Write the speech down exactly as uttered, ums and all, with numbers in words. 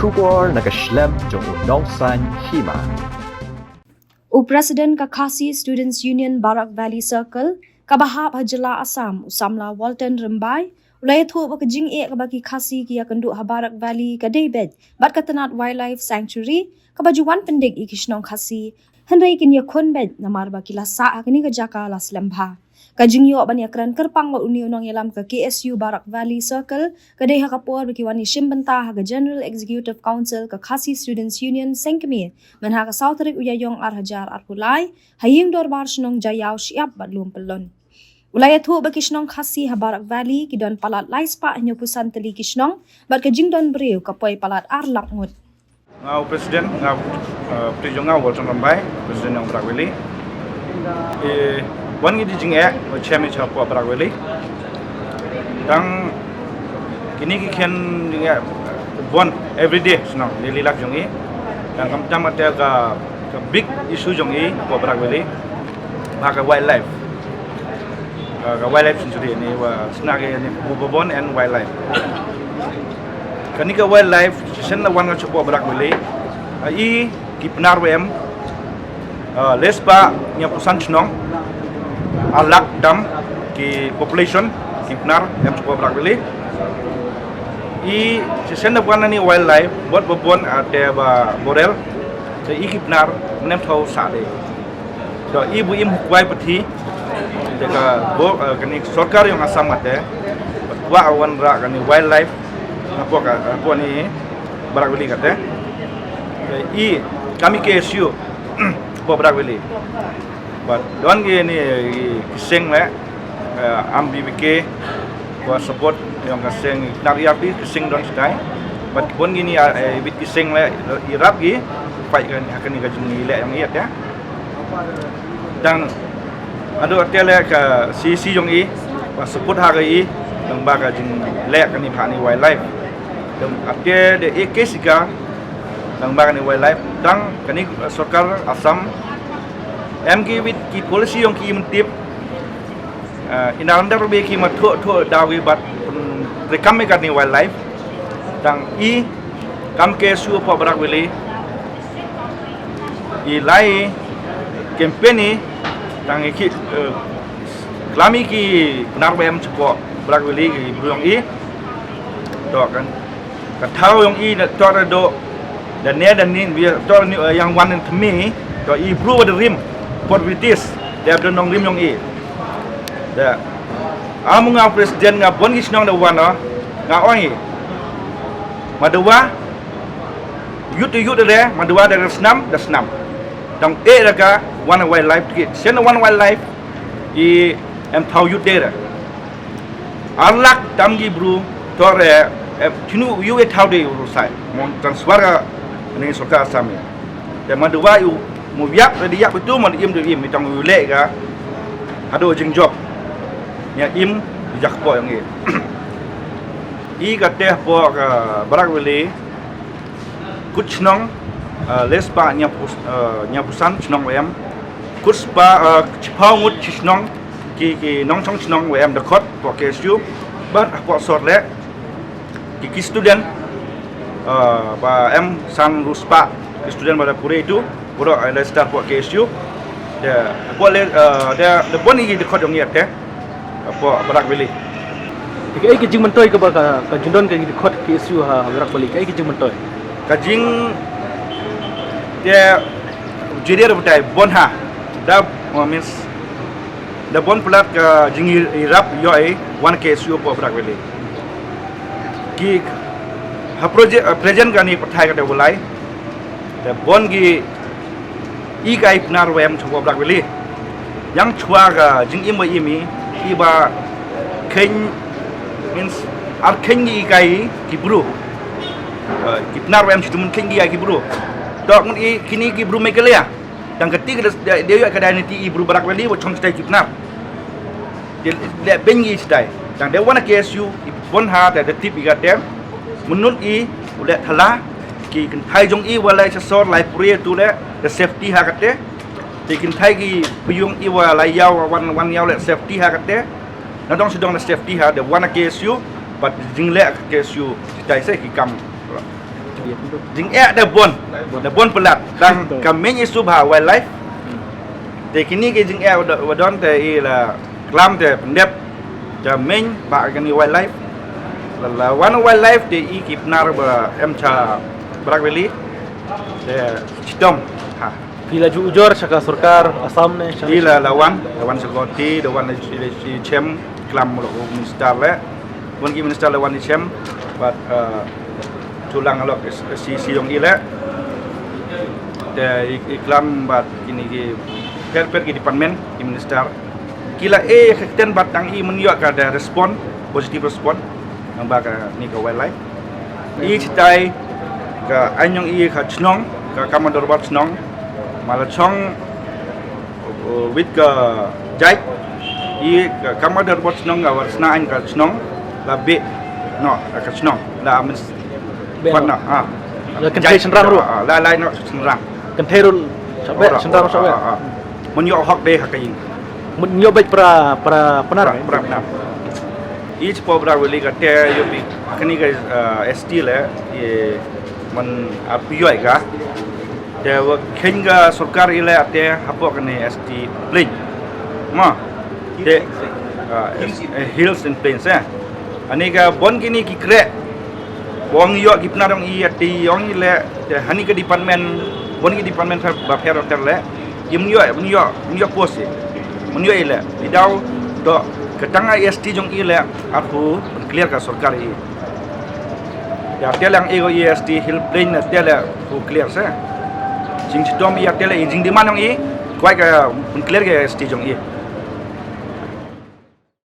Khubor na ka shlem jong u nongsan hima. U President ka Khasi Students Union Barak Valley Circle, kaba hap ha jylla Assam, u Samla Walton Rymbai, u la ïathuh ba ka jingeh kaba ki Khasi ki ïakynduh ha Barak Valley ka dei beit bad ka tnat Wildlife Sanctuary, kaba ju wan pyndik ïa ki shnong Khasi, hynrei kin ïakhun beit namar ba ki la sah ha kane ka jaka la slem bha. Ka jingïoh ban ïakren kyrpang bad une u nongïalam ka K S U Barak Valley Circle ka dei ha ka por ba ki wan ïashim bynta ha ka General Executive Council ka Khasi Students Union seng kmie, mynha ka saw tarik u Ïaïong ar hajar arphew lai, ha ïing dorbar shnong Jaïaw shyiap bad lum pyllun. U la ïathuh ba ki shnong Khasi ha Barak Valley ki don palat lai spah hynñiewphew san tylli ki shnong, bad ka jingdon briew ka poi palat ar lak ngut. Nga u president, nga, eh, pyrtuit jong nga Walton Rymbai, president jong Barak Valley. Eh, wan ngi da jingeh, ba chem ïa hapoh Barak Valley. Tang kine ki khein jingeh, eh, wan everyday shnong, daily life jong ngi. Tang khamtam ate ka, ka big issue jong ngi hapoh Barak Valley, ba ka wildlife. Ah, ka wildlife sanctuary ni wa sna ke ni bu bobon and wildlife. Kani ka wildlife shisien la wan ka chapoh Barak Valley. Ah, i ki Pnar wa em. Ah, lai spah hynñiewphew san shnong. Ar lak tam ki population ki Pnar em chapoh Barak Valley. I shisien la wan ni wildlife bot bobon ate ba borel. Te i ki Pnar nem thaw sa de. To i bu im hukwai pathi. Te ka bo, eh, kani sorkar jong Assam kate. Wa wan ra kani wildlife. Hapoh ka, hapoh ni Barak Valley kate. Te i kami K S U hapoh Barak Valley. Bad don ki ni ki seng le, eh, am B B K, wa support jong ka seng, nar ïa ki seng don stai. Bad bon ki ni, eh, bit ki seng le, i rap ki, fight kan, ha kani ka jingïaleh jong i ïa. Tang, ado ate le ka C C jong i, wa support ha ka i, tang ba ka jingleh kani bha ni wildlife. Tang ate de e ke sika, tang ba kani wildlife, tang kani, eh, sorkar Assam, em ki bit ki policy jong ki myntip, eh, ina lam da be ki ma tho tho da wi bat, mm, rekam me kani wildlife. Tang i kam K S U hapoh Barak Valley. I lai campaign i tang i ki, eh, klam i ki Pnar wa em chapoh Barak Valley ki bru jong i. To kan. Ka thaw jong i da to da do da ne da nin bia to da ni, eh, ïa wan thymmai to i bru wa da rim por British da da nongrim jong i. Da. Am nga president nga bon ki shnong da wan, oh. Nga ong i. Ma da wa youth youth da, ma da wa da snam da snam. Tang e da ka wan wildlife ki. Sien wan wildlife i em thaw youth da. Ar lak tam ki bru to re, eh, chinu yu e thaw de ru sai. Mon transfer ka ni sorkar Assam. Te ma da wa yu mu yak re di yak tu mon im de im mi tang yu le ka. Ado jingjop. Ïa im jak po jong i. I kate hapoh ka Barak Valley. Kut shnong, eh, lai spah hynñiewphew, eh, hynñiewphew san shnong wa em. Kut spah, eh, chiphaw ngut chi shnong, ki, ki nongchong shnong wa em da khot, hapoh K S U, bad hapoh sor le, ki, ki student, eh, ba em san ru spah, ki student ba da pule itu, bro, eh, lai star hapoh K S U, de, hapoh le, eh, de, de bon i da khot jong i ate. Hapoh Barak Valley. Kaei ka jingmyntoi kaba ka, ka jingdon ka jingdon khot K S U ha Barak Valley, kaei ka jingmyntoi? Ka jing te jingïarap batai bon ha. Da, oh, means da bon palat ka jingïarap ïoh i wan K S U hapoh Barak Valley. Ki ha project, eh, present kani pathai kata walai. Da bon ki i kai Pnar wa em chapoh Barak Valley. Yang chwa ka jingim wa im i, i ba kheiñ, means, ar kheiñ ki i kai ki bru. Eh, ki Pnar wa em chitu mun kheiñ ki i kai ki bru. Tok mun i kini ki bru Meghalaya. Tang kati ka de, de, de, ka dai niti i bru Barak Valley wa chong chitai ki Pnar. Te leh beiñ ngi stai. Tang de wan K S U i bon ha te de tip i kate. Mynta i u leh thala ki kynthai jong i wa lai sha sor lai pule tu leh de safety ha kate. Te kynthai ki pyrshang i wa lai ïaw wan, wan ïaw leh safety ha kate. Na dong sha dong de safety ha de wan K S U bad jingleh K S U stai se ki kam. Jingeh da bun, da bun palat. Tang ka main issue ba wildlife. Te kine ki jingeh wa don te i la klam te pyndep. Te main ba kane wildlife. La la wan wildlife te i ki Pnar ba em cha Barak Valley. Te chitom. Ha. Phi la ju ujor sha ka sorkar Assam ne sha? Phi la la wan, la wan sha Guwahati, la wan la chem klam lo minister le. Wan ki minister la wan i chem bad, eh, chulang alok si si yong i le. Te i klam bad kini ki per per ki department ki minister. Ki la e khakten bad tang i men ïoh ka da respond, positive respond. Nang ba ka ni ka wildlife. I chitai ka anyong i ka chnong, ka kama dorbar chnong. Mala chong wit ka jai i ka kama dorbar chnong ka war sna ain ka chnong la be no ka chnong la amin. Be no ha la kan thai senrang ru la lai no senrang kan thai ru. Sabe senrang sabe. Mun ïoh hok de ha ka ing. Mun ïoh bek pra pra Pnar. Pra Pnar. I chipo bra weli ka te ïoh bi kani ka ST le i man apioi ka. Te wa khein ka sorkar i le ate hapoh kane ST plain. Ma te, ah, eh, hills and plains eh. Ani ka bon kini ki kre. Bong ïoh ki Pnar ong i ate ong i le te hani ka department, bon ki department ba pher ter le. Im ïoh, im ïoh, im ïoh post i. Im ïoh i le. I daw do ka tang ST jong i le aku clear ka sorkar i. Ya tele ang ego ST hill plain na tele ku clear se. Jing chitom ya tele jing demand ang i kwai ka pun clear ka ST jong i.